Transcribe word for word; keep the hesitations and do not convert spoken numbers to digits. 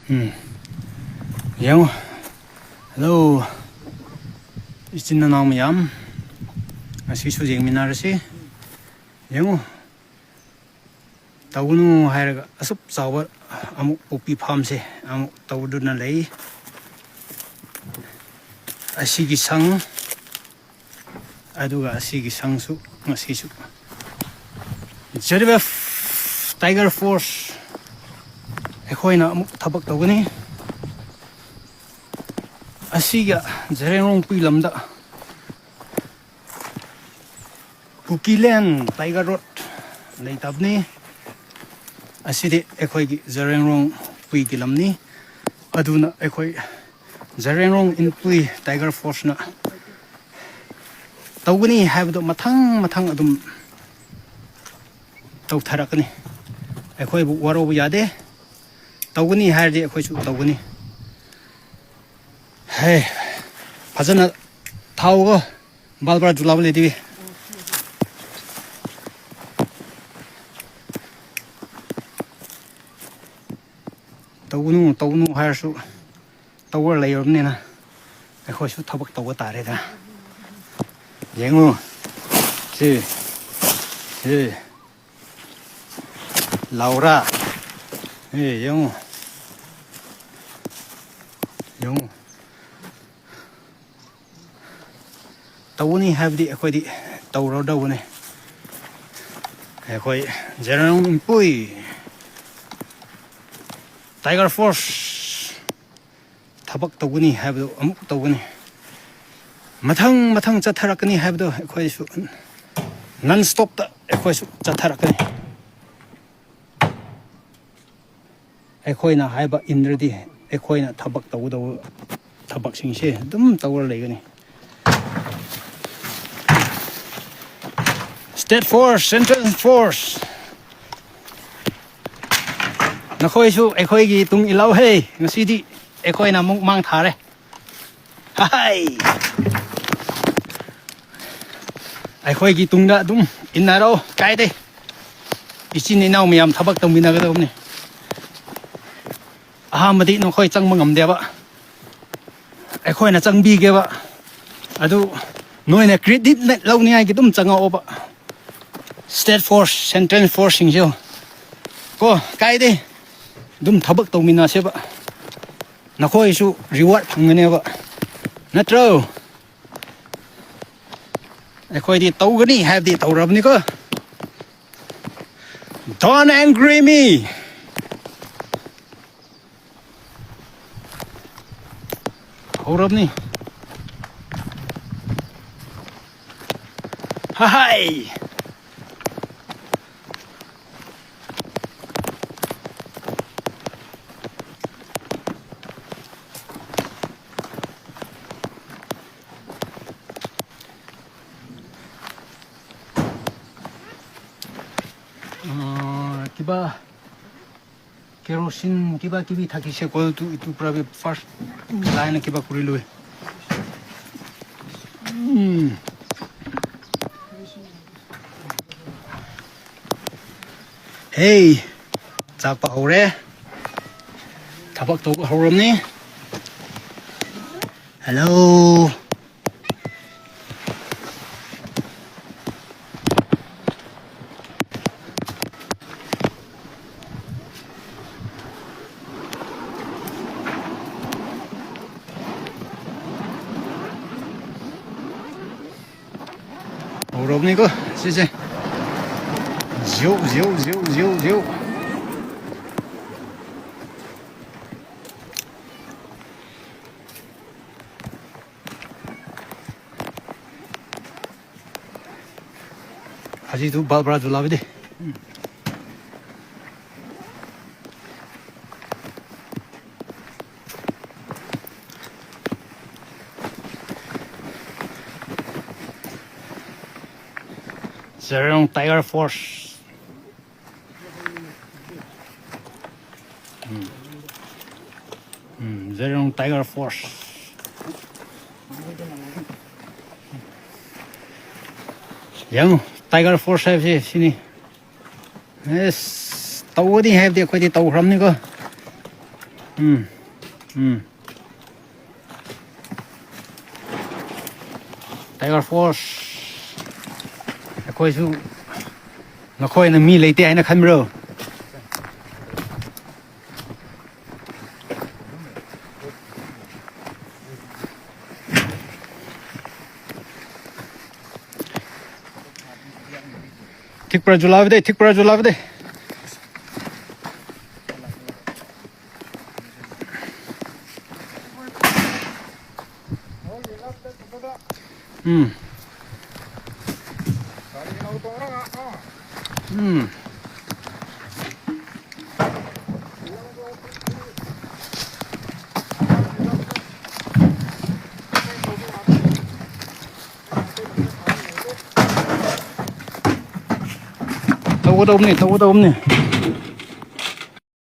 ꯎꯝ, ꯌꯦꯡꯉꯨ꯫ ꯍꯜꯂꯣ, ꯏꯆꯤꯟ ꯏꯅꯥꯎ ꯃꯌꯥꯝ, ꯉꯁꯤꯁꯨ ꯌꯦꯡꯃꯤꯟꯅꯔꯁꯤ꯫ ꯌꯦꯡꯉꯨ, ꯇꯧꯒꯅꯨ ꯍꯥꯏꯔꯒ ꯑꯁꯨꯛ ꯆꯥꯎꯕ ꯑꯃꯨꯛ ꯄꯣꯄꯤ ꯐꯥꯔꯝꯁꯦ ꯑꯃꯨꯛ ꯇꯧꯗꯨꯅ ꯂꯩ꯫ ꯑꯁꯤꯒꯤ ꯁꯪ, ꯑꯗꯨꯒ ꯑꯁꯤꯒꯤ ꯁꯪꯁꯨ ꯉꯁꯤꯁꯨ ꯖꯦꯗ ꯑꯦꯐ ꯇꯥꯏꯒꯔ ꯐꯣꯔꯁ ꯑꯩꯈꯣꯏꯅ ꯑꯃꯨꯛ ꯊꯕꯛ ꯇꯧꯒꯅꯤ꯫ ꯑꯁꯤꯒ ꯖꯦꯔꯦꯡꯔꯣꯡ ꯄꯨꯏ ꯂꯝꯗ ꯀꯨꯀꯤꯂꯦꯟ ꯇꯥꯏꯒꯔ ꯔꯣꯗ ꯂꯩꯇꯕꯅꯤ꯫ ꯑꯁꯤꯗꯤ ꯑꯩꯈꯣꯏꯒꯤ ꯖꯦꯔꯦꯡꯔꯣꯡ ꯄꯨꯏꯒꯤ ꯂꯝꯅꯤ꯫ ꯑꯗꯨꯅ ꯑꯩꯈꯣꯏ ꯖꯦꯔꯦꯡꯔꯣꯡ ꯏꯟꯄꯨꯏ ꯇꯥꯏꯒꯔ ꯐꯣꯔꯁꯅ ꯇꯧꯒꯅꯤ ꯍꯥꯏꯕꯗꯣ ꯃꯊꯪ ꯃꯊꯪ ꯑꯗꯨꯝ ꯇꯧꯊꯔꯛꯀꯅꯤ꯫ ꯑꯩꯈꯣꯏꯕꯨ ꯋꯥꯔꯧꯕ ꯌꯥꯗꯦ꯫ ꯇꯧꯒꯅꯤ ꯍꯥꯏꯔꯗꯤ ꯑꯩꯈꯣꯏꯁꯨ ꯇꯧꯒꯅꯤ꯫ ꯍꯦ, ꯐꯖꯅ ꯊꯥꯎꯒꯣ꯫ ꯕꯥꯜ ꯕꯔꯥ ꯖꯨꯂꯥꯕ ꯂꯩꯗꯤꯕꯤ꯫ ꯇꯧꯒꯅꯨ, ꯇꯧꯒꯅꯨ ꯍꯥꯏꯔꯁꯨ ꯇꯧꯔ ꯂꯩꯔꯕꯅꯤꯅ ꯑꯩꯈꯣꯏꯁꯨ ꯊꯕꯛ ꯇꯧꯕ ꯇꯥꯔꯦꯗꯅ꯫ ꯌꯦꯡꯉꯨ, ꯁꯤ, ꯁꯤ, ꯂꯥꯎꯔꯥ, ꯑꯦ, ꯌꯦꯡꯉꯨ, ꯌꯦꯡꯉꯨ꯫ ꯇꯧꯒꯅꯤ ꯍꯥꯏꯕꯗꯤ ꯑꯩꯈꯣꯏꯗꯤ ꯇꯧꯔꯗꯧꯕꯅꯤ꯫ ꯑꯩꯈꯣꯏ ꯖꯦꯔꯦꯡꯔꯣꯡ ꯏꯟꯄꯨꯏ ꯇꯥꯏꯒꯔ ꯐꯣꯔꯁ ꯊꯕꯛ ꯇꯧꯒꯅꯤ ꯍꯥꯏꯕꯗꯨ ꯑꯃꯨꯛ ꯇꯧꯒꯅꯤ꯫ ꯃꯊꯪ ꯃꯊꯪ ꯆꯠꯊꯔꯛꯀꯅꯤ ꯍꯥꯏꯕꯗꯨ ꯑꯩꯈꯣꯏꯁꯨ ꯅꯟ ꯁ꯭ꯇꯣꯞꯇ ꯑꯩꯈꯣꯏꯁꯨ ꯆꯠꯊꯔꯛꯀꯅꯤ꯫ ꯑꯩꯈꯣꯏꯅ ꯍꯥꯏꯕ ꯏꯟꯗ꯭ꯔꯗꯤ ꯑꯩꯈꯣꯏꯅ ꯊꯕꯛ ꯇꯧꯒꯗꯧꯕ ꯊꯕꯛꯁꯤꯡꯁꯦ ꯑꯗꯨꯝ ꯇꯧꯔ ꯂꯩꯒꯅꯤ꯫ ꯁ꯭ꯇꯦꯠ ꯐꯣꯔꯁ, ꯁꯦꯟꯇ꯭ꯔꯦꯜ ꯐꯣꯔꯁ, ꯅꯈꯣꯏꯁꯨ ꯑꯩꯈꯣꯏꯒꯤ ꯇꯨꯡ ꯏꯜꯂꯧꯍꯦ꯫ ꯉꯁꯤꯗꯤ ꯑꯩꯈꯣꯏꯅ ꯑꯃꯨꯛ ꯃꯥꯡ ꯊꯥꯔꯦ꯫ ꯍꯥꯏ! ꯑꯩꯈꯣꯏꯒꯤ ꯇꯨꯡꯗ ꯑꯗꯨꯝ ꯏꯟꯅꯔꯣ, ꯀꯥꯏꯗꯦ꯫ ꯏꯆꯤꯟ ꯏꯅꯥꯎ ꯃꯌꯥꯝ ꯊꯕꯛ ꯇꯧꯃꯤꯟꯅꯒꯗꯕꯅꯤ꯫ ꯑꯍꯥꯟꯕꯗꯤ ꯅꯈꯣꯏ ꯆꯪꯕ ꯉꯝꯗꯦꯕ, ꯑꯩꯈꯣꯏꯅ ꯆꯪꯕꯤꯒꯦꯕ꯫ ꯑꯗꯨ ꯅꯣꯏꯅ ꯀ꯭ꯔꯦꯗꯤꯠ ꯂꯧꯅꯤꯡꯉꯥꯏꯒꯤ ꯑꯗꯨꯝ ꯆꯪꯉꯛꯑꯣꯕ꯫ ꯁ꯭ꯇꯦꯠ ꯐꯣꯔꯁ, ꯁꯦꯟꯇ꯭ꯔꯦꯜ ꯐꯣꯔꯁꯁꯤꯡꯁꯨ ꯀꯣ, ꯀꯥꯏꯗꯦ, ꯑꯗꯨꯝ ꯊꯕꯛ ꯇꯧꯃꯤꯟꯅꯁꯦꯕ꯫ ꯅꯈꯣꯏꯁꯨ ꯔꯤꯋꯥꯔꯗ ꯐꯪꯒꯅꯦꯕ, ꯅꯠꯇ꯭ꯔꯣ? ꯑꯩꯈꯣꯏꯗꯤ ꯇꯧꯒꯅꯤ ꯍꯥꯏꯕꯗꯤ ꯇꯧꯔꯕꯅꯤꯀꯣ꯫ Don't angry me. ꯍꯧꯔꯕꯅꯤ꯫ ꯍꯥꯏ꯫ ꯑ, ꯀꯤꯕꯥ, ꯀꯦꯔꯣꯁꯤꯟ ꯀꯤꯕꯥ ꯀꯤꯕꯤ ꯊꯥꯀꯤꯁꯦ ꯀꯣꯜ ꯇꯨ, ꯏꯇꯨ ꯄ꯭ꯔꯥꯕꯤ ꯐꯥꯔꯁ ꯂꯥꯏꯟ ꯀꯤꯕꯥ ꯀꯨꯔꯤ ꯂꯨꯏ꯫ ꯎꯝ꯫ ꯍꯦ, ꯆꯥꯛꯄ ꯍꯧꯔꯦ꯫ ꯊꯕꯛ ꯇꯧꯕ ꯍꯧꯔꯝꯅꯤ꯫ ꯍꯜꯂꯣ꯫ ꯍꯧꯔꯕꯅꯤꯀꯣ ꯁꯤꯁꯦ꯫ ꯖꯤꯌꯧ, ꯖꯤꯌꯧ, ꯖꯤꯌꯧ, ꯖꯤꯌꯧ, ꯖꯤꯌꯧ꯫ ꯍꯧꯖꯤꯛꯇꯨ ꯕꯥꯜ ꯕ꯭ꯔꯥ ꯖꯨꯂꯥꯕꯤꯗꯤ꯫ ꯖꯦꯔꯣꯡ ꯇꯥꯏꯒꯔ ꯐꯣꯔꯁ꯫ ꯎꯝ꯫ ꯎꯝ, ꯖꯦꯔꯣꯡ ꯇꯥꯏꯒꯔ ꯐꯣꯔꯁ꯫ ꯌꯦꯡꯉꯨ, ꯇꯥꯏꯒꯔ ꯐꯣꯔꯁ ꯍꯥꯏꯕꯁꯦ ꯁꯤꯅꯤ꯫ ꯑꯦꯁ, ꯇꯧꯒꯅꯤ ꯍꯥꯏꯕꯗꯤ ꯑꯩꯈꯣꯏꯗꯤ ꯇꯧꯈ꯭ꯔꯕꯅꯤꯀꯣ꯫ ꯎꯝ, ꯎꯝ꯫ Tiger Force꯫ ꯑꯩꯈꯣꯏꯁꯨ ꯅꯈꯣꯏꯅ ꯃꯤ ꯂꯩꯇꯦ ꯍꯥꯏꯅ ꯈꯟꯕ꯭ꯔꯣ? ꯊꯤꯛꯄ꯭ꯔꯥ ꯖꯨꯂꯥꯕꯗꯩ, ꯊꯤꯛꯄ꯭ꯔꯥ ꯖꯨꯂꯥꯕꯗꯩ꯫ ꯎꯝ꯫ ꯎꯝ꯫ ꯇꯧꯒꯗꯧꯕꯅꯤ, ꯇꯧꯒꯗꯧꯕꯅꯤ꯫